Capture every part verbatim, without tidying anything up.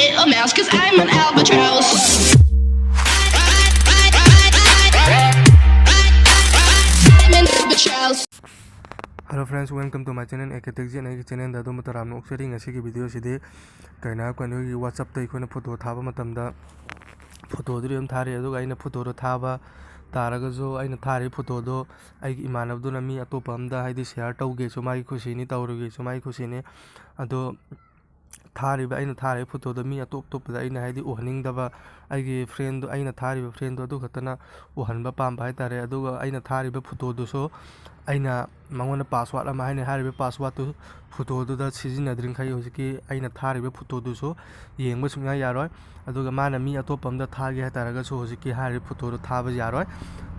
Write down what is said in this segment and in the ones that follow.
A mouse, cause I'm an albatross. I'm an albatross. Hello friends, welcome to my channel, A K tech jet. ꯑꯩꯒꯤ ꯆꯦꯅꯦꯜꯗ ꯑꯗꯣꯝꯕꯨ ꯇꯔꯥꯝꯅ ꯑꯣꯛꯆꯔꯤ꯫ ꯉꯁꯤꯒꯤ ꯚꯤꯗꯤꯑꯣꯁꯤꯗꯤ ꯀꯩꯅꯣ ꯍꯥꯏꯔꯀꯥꯟꯗ ꯑꯩꯈꯣꯏꯒꯤ WhatsApp-ꯇ ꯑꯩꯈꯣꯏꯅ ꯐꯣꯇꯣ ꯊꯥꯕ ꯃꯇꯝꯗ ꯐꯣꯇꯣꯗꯨꯗꯤ ꯑꯗꯨꯝ ꯊꯥꯔꯛꯑꯦ, ꯑꯗꯨꯒ ꯑꯩꯅ ꯐꯣꯇꯣꯗꯣ ꯊꯥꯕ ꯇꯥꯔꯒꯁꯨ, ꯑꯩꯅ ꯊꯥꯔꯤꯕ ꯐꯣꯇꯣꯗꯣ ꯑꯩꯒꯤ ꯏꯃꯥꯟꯅꯕꯗꯨꯅ ꯃꯤ ꯑꯇꯣꯞꯄ ꯑꯝꯗ ꯍꯥꯏꯗꯤ ꯁꯤꯌꯥꯔ ꯇꯧꯒꯦꯁꯨ ꯃꯥꯒꯤ ꯈꯨꯁꯤꯅꯤ, ꯇꯧꯔꯣꯏꯒꯦꯁꯨ ꯃꯥꯒꯤ ꯈꯨꯁꯤꯅꯤ꯫ ꯑꯗꯣ ꯊꯥꯔꯤꯕ, ꯑꯩꯅ ꯊꯥꯔꯤꯕ ꯐꯣꯇꯣꯗꯣ ꯃꯤ ꯑꯇꯣꯞ ꯑꯇꯣꯞꯄꯗ ꯑꯩꯅ ꯍꯥꯏꯗꯤ ꯎꯍꯟꯅꯤꯡꯗꯕ, ꯑꯩꯒꯤ ꯐ꯭ꯔꯦꯟꯗꯣ, ꯑꯩꯅ ꯊꯥꯔꯤꯕ ꯐ꯭ꯔꯦꯟꯗꯣ ꯑꯗꯨ ꯈꯛꯇꯅ ꯎꯍꯟꯕ ꯄꯥꯝꯕ ꯍꯥꯏꯇꯥꯔꯦ꯫ ꯑꯗꯨꯒ ꯑꯩꯅ ꯊꯥꯔꯤꯕ ꯐꯣꯇꯣꯗꯨꯁꯨ ꯑꯩꯅ ꯃꯉꯣꯟꯗ ꯄꯥꯁꯋꯥꯔꯗ ꯑꯃ ꯍꯥꯏꯅ, ꯍꯥꯏꯔꯤꯕ ꯄꯥꯁꯋꯥꯔꯗꯇꯨ ꯐꯣꯇꯣꯗꯨꯗ ꯁꯤꯖꯤꯟꯅꯗ꯭ꯔꯤꯡꯈꯩ ꯍꯧꯖꯤꯛꯀꯤ ꯑꯩꯅ ꯊꯥꯔꯤꯕ ꯐꯣꯇꯣꯗꯨꯁꯨ ꯌꯦꯡꯕ ꯁꯨꯡꯌꯥ ꯌꯥꯔꯣꯏ꯫ ꯑꯗꯨꯒ ꯃꯥꯅ ꯃꯤ ꯑꯇꯣꯞꯄ ꯑꯝꯗ ꯊꯥꯒꯦ ꯍꯥꯏꯇꯥꯔꯒꯁꯨ ꯍꯧꯖꯤꯛꯀꯤ ꯍꯥꯏꯔꯤꯕ ꯐꯣꯇꯣꯗꯣ ꯊꯥꯕ ꯌꯥꯔꯣꯏ꯫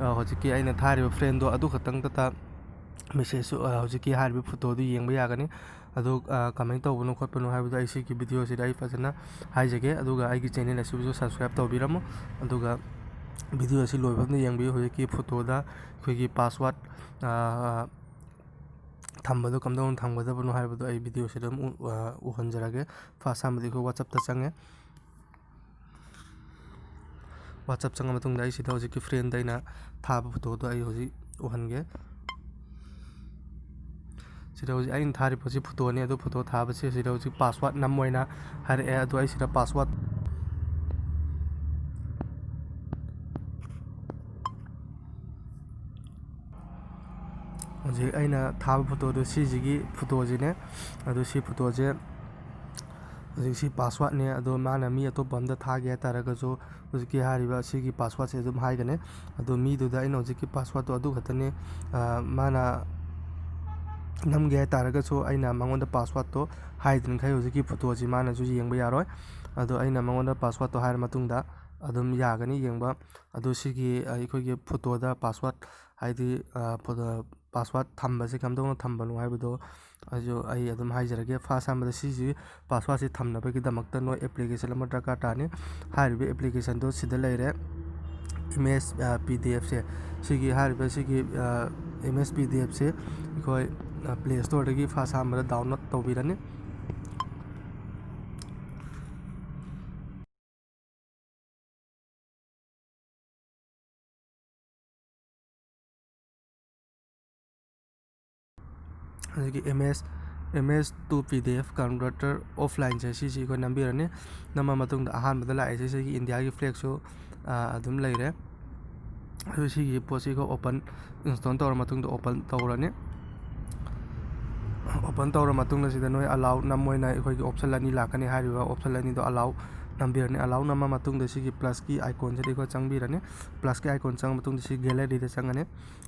ꯑ, ꯍꯧꯖꯤꯛꯀꯤ ꯑꯩꯅ ꯊꯥꯔꯤꯕ ꯐ꯭ꯔꯦꯟꯗꯣ ꯑꯗꯨ ꯈꯛꯇꯪꯗꯇ ꯃꯦꯁꯦꯖꯁꯨ, ꯑ, ꯍꯧꯖꯤꯛꯀꯤ ꯍꯥꯏꯔꯤꯕ ꯐꯣꯇꯣꯗꯨ ꯌꯦꯡꯕ ꯌꯥꯒꯅꯤ꯫ ꯑꯗꯨ, ꯑ, ꯀꯃꯥꯏꯅ ꯇꯧꯕꯅꯣ ꯈꯣꯠꯄꯅꯣ ꯍꯥꯏꯕꯗꯣ ꯑꯩ ꯁꯤꯒꯤ ꯚꯤꯗꯤꯑꯣꯁꯤꯗ ꯑꯩ ꯐꯖꯅ ꯍꯥꯏꯖꯒꯦ꯫ ꯑꯗꯨꯒ ꯑꯩꯒꯤ ꯆꯦꯅꯦꯜ ꯑꯁꯤꯕꯨꯁꯨ ꯁꯕꯁꯀ꯭ꯔꯥꯏꯕ ꯇꯧꯕꯤꯔꯝꯃꯨ꯫ ꯑꯗꯨꯒ ꯚꯤꯗꯤꯑꯣ ꯑꯁꯤ ꯂꯣꯏꯕ ꯐꯥꯎꯕ ꯌꯦꯡꯕꯤꯌꯨ꯫ ꯍꯧꯖꯤꯛꯀꯤ ꯐꯣꯇꯣꯗ ꯑꯩꯈꯣꯏꯒꯤ ꯄꯥꯁꯋꯥꯔꯗ, ꯑ, ꯊꯝꯕꯗꯣ ꯀꯝꯗꯧꯅ ꯊꯝꯒꯗꯕꯅꯣ ꯍꯥꯏꯕꯗꯣ ꯑꯩ ꯚꯤꯗꯤꯑꯣꯁꯤꯗ ꯑꯗꯨꯝ ꯎ-, ꯑ, ꯎꯍꯟꯖꯔꯒꯦ꯫ ꯐꯥꯔꯁ ꯑꯍꯥꯟꯕꯗ ꯑꯩꯈꯣꯏ WhatsApp-ꯇ ꯆꯪꯉꯦ꯫ WhatsApp ꯆꯪꯉ ꯃꯇꯨꯡꯗ ꯑꯩ ꯁꯤꯗ ꯍꯧꯖꯤꯛꯀꯤ ꯐ꯭ꯔꯦꯟꯗ ꯑꯩꯅ ꯊꯥꯕ ꯐꯣꯇꯣꯗꯣ ꯑꯩ ꯍꯧꯖꯤꯛ ꯎꯍꯟꯒꯦ꯫ ꯁꯤꯗ ꯍꯧꯖꯤꯛ ꯑꯩꯅ ꯊꯥꯔꯤꯕꯁꯤ ꯐꯣꯇꯣꯅꯤ, ꯑꯗꯨ ꯐꯣꯇꯣ ꯊꯥꯕꯁꯤ ꯁꯤꯗ ꯍꯧꯖꯤꯛ ꯄꯥꯁꯋꯥꯔꯗ ꯅꯝꯃꯣ ꯍꯥꯏꯅ ꯍꯥꯏꯔꯛꯑꯦ꯫ ꯑꯗꯣ ꯑꯩ ꯁꯤꯗ ꯄꯥꯁꯋꯥꯔꯗ, ꯍꯧꯖꯤꯛ ꯑꯩꯅ ꯊꯥꯕ ꯐꯣꯇꯣꯗꯣ ꯁꯤꯁꯤꯒꯤ ꯐꯣꯇꯣꯁꯤꯅꯦ꯫ ꯑꯗꯣ ꯁꯤ ꯐꯣꯇꯣꯁꯦ ꯍꯧꯖꯤꯛ ꯁꯤ ꯄꯥꯁꯋꯥꯔꯗꯅꯦ꯫ ꯑꯗꯣ ꯃꯥꯅ ꯃꯤ ꯑꯇꯣꯞꯄ ꯑꯝꯗ ꯊꯥꯒꯦ ꯍꯥꯏꯇꯥꯔꯒꯁꯨ ꯍꯧꯖꯤꯛꯀꯤ ꯍꯥꯏꯔꯤꯕ ꯁꯤꯒꯤ ꯄꯥꯁꯋꯥꯔꯗꯁꯦ ꯑꯗꯨꯝ ꯍꯥꯏꯒꯅꯤ꯫ ꯑꯗꯣ ꯃꯤꯗꯨꯗ ꯑꯩꯅ ꯍꯧꯖꯤꯛꯀꯤ ꯄꯥꯁꯋꯥꯔꯗꯇꯣ ꯑꯗꯨ ꯈꯛꯇꯅꯦ, ꯑ, ꯃꯥꯅ ꯅꯝꯒꯦ ꯍꯥꯏꯇꯥꯔꯒꯁꯨ ꯑꯩꯅ ꯃꯉꯣꯟꯗ ꯄꯥꯁꯋꯥꯔꯗꯇꯣ ꯍꯥꯏꯗ꯭ꯔꯤꯡꯈꯩ ꯍꯧꯖꯤꯛꯀꯤ ꯐꯣꯇꯣꯁꯤ ꯃꯥꯅꯁꯨ ꯌꯦꯡꯕ ꯌꯥꯔꯣꯏ꯫ ꯑꯗꯣ ꯑꯩꯅ ꯃꯉꯣꯟꯗ ꯄꯥꯁꯋꯥꯔꯗꯇꯣ ꯍꯥꯏꯔ ꯃꯇꯨꯡꯗ ꯑꯗꯨꯝ ꯌꯥꯒꯅꯤ ꯌꯦꯡꯕ꯫ ꯑꯗꯣ ꯁꯤꯒꯤ, ꯑ, ꯑꯩꯈꯣꯏꯒꯤ ꯐꯣꯇꯣꯗ ꯄꯥꯁꯋꯥꯔꯗ ꯍꯥꯏꯗꯤ, ꯑ, ꯐꯣꯇꯣ, ꯄꯥꯁꯋꯥꯔꯗ ꯊꯝꯕꯁꯦ ꯀꯝꯗꯧꯅ ꯊꯝꯕꯅꯣ ꯍꯥꯏꯕꯗꯣ ꯑꯩꯁꯨ, ꯑꯩ ꯑꯗꯨꯝ ꯍꯥꯏꯖꯔꯒꯦ꯫ ꯐꯥꯔꯁ ꯑꯍꯥꯟꯕꯗ ꯁꯤꯁꯤ ꯄꯥꯁꯋꯥꯔꯗꯁꯤ ꯊꯝꯅꯕꯒꯤꯗꯃꯛꯇ ꯅꯣꯏ ꯑꯦꯄ꯭ꯂꯤꯀꯦꯁꯟ ꯑꯃ ꯗꯔꯀꯥꯔ ꯇꯥꯅꯤ꯫ ꯍꯥꯏꯔꯤꯕ ꯑꯦꯄ꯭ꯂꯤꯀꯦꯁꯟꯗꯣ ꯁꯤꯗ ꯂꯩꯔꯦ, ꯏꯃꯦꯖ, ꯑ, ꯄꯤ ꯗꯤ ꯑꯦꯐꯁꯦ꯫ ꯁꯤꯒꯤ ꯍꯥꯏꯔꯤꯕ ꯁꯤꯒꯤ, ꯑ, ꯏꯃꯦꯖ ꯄꯤ ꯗꯤ ꯑꯦꯐꯁꯦ ꯑꯩꯈꯣꯏ, ꯑ, ꯄ꯭ꯂꯦ ꯁ꯭ꯇꯣꯔꯗꯒꯤ ꯐꯥꯔꯁ ꯑꯍꯥꯟꯕꯗ ꯗꯥꯎꯟꯂꯣꯗ ꯇꯧꯕꯤꯔꯅꯤ꯫ ꯍꯧꯖꯤꯛꯀꯤ image, image to P D F converter offline ꯁꯦ ꯁꯤꯁꯤ ꯑꯩꯈꯣꯏ ꯅꯝꯕꯤꯔꯅꯤ꯫ ꯅꯝꯃ ꯃꯇꯨꯡꯗ ꯑꯍꯥꯟꯕꯗ ꯂꯥꯛꯏꯁꯦ ꯁꯤꯒꯤ ꯏꯟꯗꯤꯌꯥꯒꯤ flag ꯁꯨ, ꯑ, ꯑꯗꯨꯝ ꯂꯩꯔꯦ꯫ ꯑꯗꯨ ꯁꯤꯒꯤ ꯄꯣꯠꯁꯤ ꯑꯩꯈꯣꯏ open, install ꯇꯧꯔ ꯃꯇꯨꯡꯗ open ꯇꯧꯔꯅꯤ꯫ Open ꯇꯧꯔ ꯃꯇꯨꯡꯗ ꯁꯤꯗ ꯅꯣꯏ allow ꯅꯝꯃꯣꯏꯅ ꯑꯩꯈꯣꯏꯒꯤ option ꯑꯅꯤ ꯂꯥꯛꯀꯅꯤ꯫ ꯍꯥꯏꯔꯤꯕ option ꯑꯅꯤꯗꯣ allow ꯅꯝꯕꯤꯔꯅꯤ꯫ Allow ꯅꯝꯃ ꯃꯇꯨꯡꯗ ꯁꯤꯒꯤ plus ꯀꯤ icon ꯁꯤꯗ ꯑꯩꯈꯣꯏ ꯆꯪꯕꯤꯔꯅꯤ꯫ Plus ꯀꯤ icon ꯆꯪꯉ ꯃꯇꯨꯡꯗ ꯁꯤ gallery ꯗ ꯆꯪꯉꯅꯤ꯫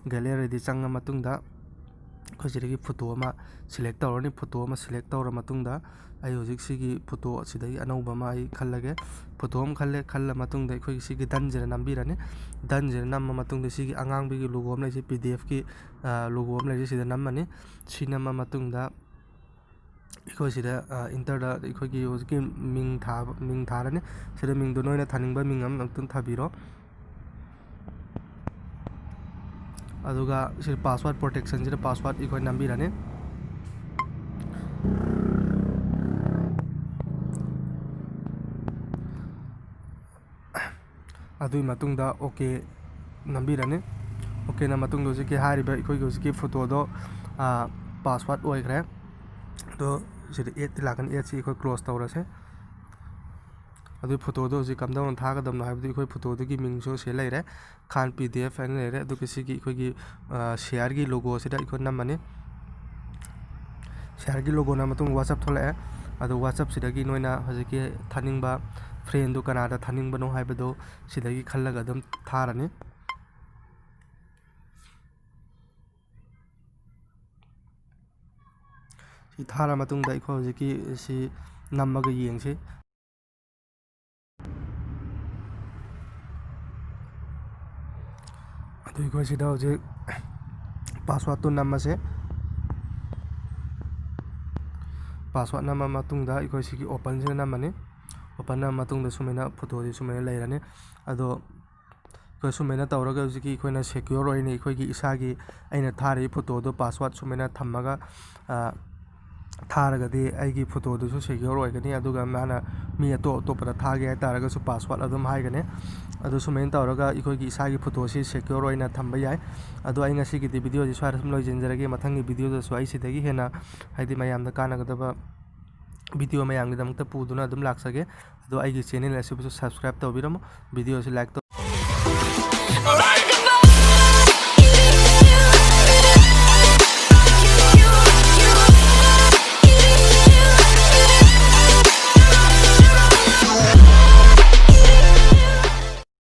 Gallery ꯗ ꯆꯪꯉ ꯃꯇꯨꯡꯗ ꯑꯩꯈꯣꯏ ꯁꯤꯗꯒꯤ photo ꯑꯃ select ꯇꯧꯔꯅꯤ꯫ Photo ꯑꯃ select ꯇꯧꯔ ꯃꯇꯨꯡꯗ ꯑꯩ ꯍꯧꯖꯤꯛ ꯁꯤꯒꯤ photo ꯑꯁꯤꯗꯒꯤ ꯑꯅꯧꯕ ꯑꯃ ꯑꯩ ꯈꯜꯂꯒꯦ꯫ Photo ꯑꯃ ꯈꯜꯂꯦ꯫ ꯈꯜꯂ ꯃꯇꯨꯡꯗ ꯑꯩꯈꯣꯏꯒꯤ ꯁꯤꯒꯤ done ꯁꯤꯗ ꯅꯝꯕꯤꯔꯅꯤ꯫ Done ꯁꯤꯗ ꯅꯝꯃ ꯃꯇꯨꯡꯗ ꯁꯤꯒꯤ ꯑꯉꯥꯡꯕꯒꯤ logo ꯑꯃ ꯂꯩꯁꯦ, P D F ꯀꯤ, ꯑ, logo ꯑꯃ ꯂꯩꯁꯦ, ꯁꯤꯗ ꯅꯝꯃꯅꯤ꯫ ꯁꯤ ꯅꯝꯃ ꯃꯇꯨꯡꯗ ꯑꯩꯈꯣꯏ ꯁꯤꯗ, ꯑ, enter ꯗ ꯑꯩꯈꯣꯏꯒꯤ ꯍꯧꯖꯤꯛꯀꯤ ꯃꯤꯡ ꯊꯥꯕ, ꯃꯤꯡ ꯊꯥꯔꯅꯤ꯫ ꯁꯤꯗ ꯃꯤꯡꯗꯣ ꯅꯣꯏꯅ ꯊꯥꯅꯤꯡꯕ ꯃꯤꯡ ꯑꯃ ꯑꯗꯨꯝ ꯊꯥꯕꯤꯔꯣ꯫ ꯑꯗꯨꯒ ꯁꯤ password protection ꯁꯤꯗ password ꯑꯩꯈꯣꯏ ꯅꯝꯕꯤꯔꯅꯤ꯫ ꯑꯗꯨꯒꯤ ꯃꯇꯨꯡꯗ OK ꯅꯝꯕꯤꯔꯅꯤ꯫ OK ꯅꯝꯃ ꯃꯇꯨꯡꯗ ꯍꯧꯖꯤꯛꯀꯤ ꯍꯥꯏꯔꯤꯕ ꯑꯩꯈꯣꯏꯒꯤ ꯍꯧꯖꯤꯛꯀꯤ photo ꯗꯣ, ꯑ, password ꯑꯣꯏꯈ꯭ꯔꯦ꯫ ꯑꯗꯣ ꯁꯤꯗ add ꯇꯤ ꯂꯥꯛꯀꯅꯤ, add ꯁꯤ ꯑꯩꯈꯣꯏ close ꯇꯧꯔꯁꯦ꯫ ꯑꯗꯨ photo ꯗꯣ ꯍꯧꯖꯤꯛ ꯀꯝꯗꯧꯅ ꯊꯥꯒꯗꯕꯅꯣ ꯍꯥꯏꯕꯗꯨ ꯑꯩꯈꯣꯏ photo ꯗꯨꯒꯤ ꯃꯤꯡꯁꯨ ꯁꯤ ꯂꯩꯔꯦ, ꯈꯥꯟ P D F ꯍꯥꯏꯅ ꯂꯩꯔꯦ꯫ ꯑꯗꯨꯒ ꯁꯤꯒꯤ ꯑꯩꯈꯣꯏꯒꯤ, ꯑ, share ꯒꯤ logo ꯁꯤꯗ ꯑꯩꯈꯣꯏ ꯅꯝꯃꯅꯤ꯫ Share ꯒꯤ logo ꯅꯝꯃ ꯃꯇꯨꯡ WhatsApp ꯊꯣꯛꯂꯛꯑꯦ꯫ ꯑꯗꯣ WhatsApp ꯁꯤꯗꯒꯤ ꯅꯣꯏꯅ ꯍꯧꯖꯤꯛꯀꯤ ꯊꯥꯅꯤꯡꯕ friend ꯗꯨ ꯀꯅꯥꯗ ꯊꯥꯅꯤꯡꯕꯅꯣ ꯍꯥꯏꯕꯗꯨ ꯁꯤꯗꯒꯤ ꯈꯜꯂꯒ ꯑꯗꯨꯝ ꯊꯥꯔꯅꯤ꯫ ꯁꯤ ꯊꯥꯔ ꯃꯇꯨꯡꯗ ꯑꯩꯈꯣꯏ ꯍꯧꯖꯤꯛꯀꯤ ꯁꯤ ꯅꯝꯃꯒ ꯌꯦꯡꯁꯤ꯫ ꯑꯗꯨ ꯑꯩꯈꯣꯏ ꯁꯤꯗ ꯍꯧꯖꯤꯛ password ꯇꯨ ꯅꯝꯃꯁꯦ꯫ Password ꯅꯝꯃ ꯃꯇꯨꯡꯗ ꯑꯩꯈꯣꯏ ꯁꯤꯒꯤ open ꯁꯤꯗ ꯅꯝꯃꯅꯤ꯫ Open ꯅꯝꯃ ꯃꯇꯨꯡꯗ ꯁꯨꯃꯥꯏꯅ photo ꯁꯤ ꯁꯨꯃꯥꯏꯅ ꯂꯩꯔꯅꯤ꯫ ꯑꯗꯣ ꯑꯩꯈꯣꯏ ꯁꯨꯃꯥꯏꯅ ꯇꯧꯔꯒ ꯍꯧꯖꯤꯛꯀꯤ ꯑꯩꯈꯣꯏꯅ secure ꯑꯣꯏꯅ ꯑꯩꯈꯣꯏꯒꯤ ꯏꯁꯥꯒꯤ ꯑꯩꯅ ꯊꯥꯔꯤꯕ photo ꯗꯣ password ꯁꯨꯃꯥꯏꯅ ꯊꯝꯃꯒ, ꯑ, ꯊꯥꯔꯒꯗꯤ ꯑꯩꯒꯤ ꯐꯣꯇꯣꯗꯨꯁꯨ ꯁꯦꯀ꯭ꯌꯣꯔ ꯑꯣꯏꯒꯅꯤ, ꯑꯗꯨꯒ ꯃꯥꯅ ꯃꯤ ꯑꯇꯣꯞ ꯑꯇꯣꯞꯄꯗ ꯊꯥꯒꯦ ꯍꯥꯏ ꯇꯥꯔꯒꯁꯨ ꯄꯥꯁꯋꯥꯔꯗ ꯑꯗꯨꯝ ꯍꯥꯏꯒꯅꯤ꯫ ꯑꯗꯨ ꯁꯨꯃꯥꯏꯅ ꯇꯧꯔꯒ ꯑꯩꯈꯣꯏꯒꯤ ꯏꯁꯥꯒꯤ ꯐꯣꯇꯣꯁꯤ ꯁꯦꯀ꯭ꯌꯣꯔ ꯑꯣꯏꯅ ꯊꯝꯕ ꯌꯥꯏ꯫ ꯑꯗꯣ ꯑꯩ ꯉꯁꯤꯒꯤꯗꯤ ꯚꯤꯗꯤꯑꯣꯁꯤ ꯁ꯭ꯋꯥꯏꯗ ꯁꯨꯝ ꯂꯣꯏꯁꯤꯟꯖꯔꯒꯦ꯫ ꯃꯊꯪꯒꯤ ꯚꯤꯗꯤꯑꯣꯗꯁꯨ ꯑꯩ ꯁꯤꯗꯒꯤ ꯍꯦꯟꯅ, ꯍꯥꯏꯗꯤ ꯃꯌꯥꯝꯗ ꯀꯥꯟꯅꯒꯗꯕ ꯚꯤꯗꯤꯑꯣ ꯃꯌꯥꯝꯒꯤꯗꯃꯛꯇ ꯄꯨꯗꯨꯅ ꯑꯗꯨꯝ ꯂꯥꯛꯆꯒꯦ꯫ ꯑꯗꯣ ꯑꯩꯒꯤ ꯆꯦꯅꯦꯜ ꯑꯁꯤꯕꯨꯁꯨ ꯁꯕꯁꯀ꯭ꯔꯥꯏꯕ ꯇꯧꯕꯤꯔꯝꯃꯨ, ꯚꯤꯗꯤꯑꯣꯁꯤ ꯂꯥꯏꯛ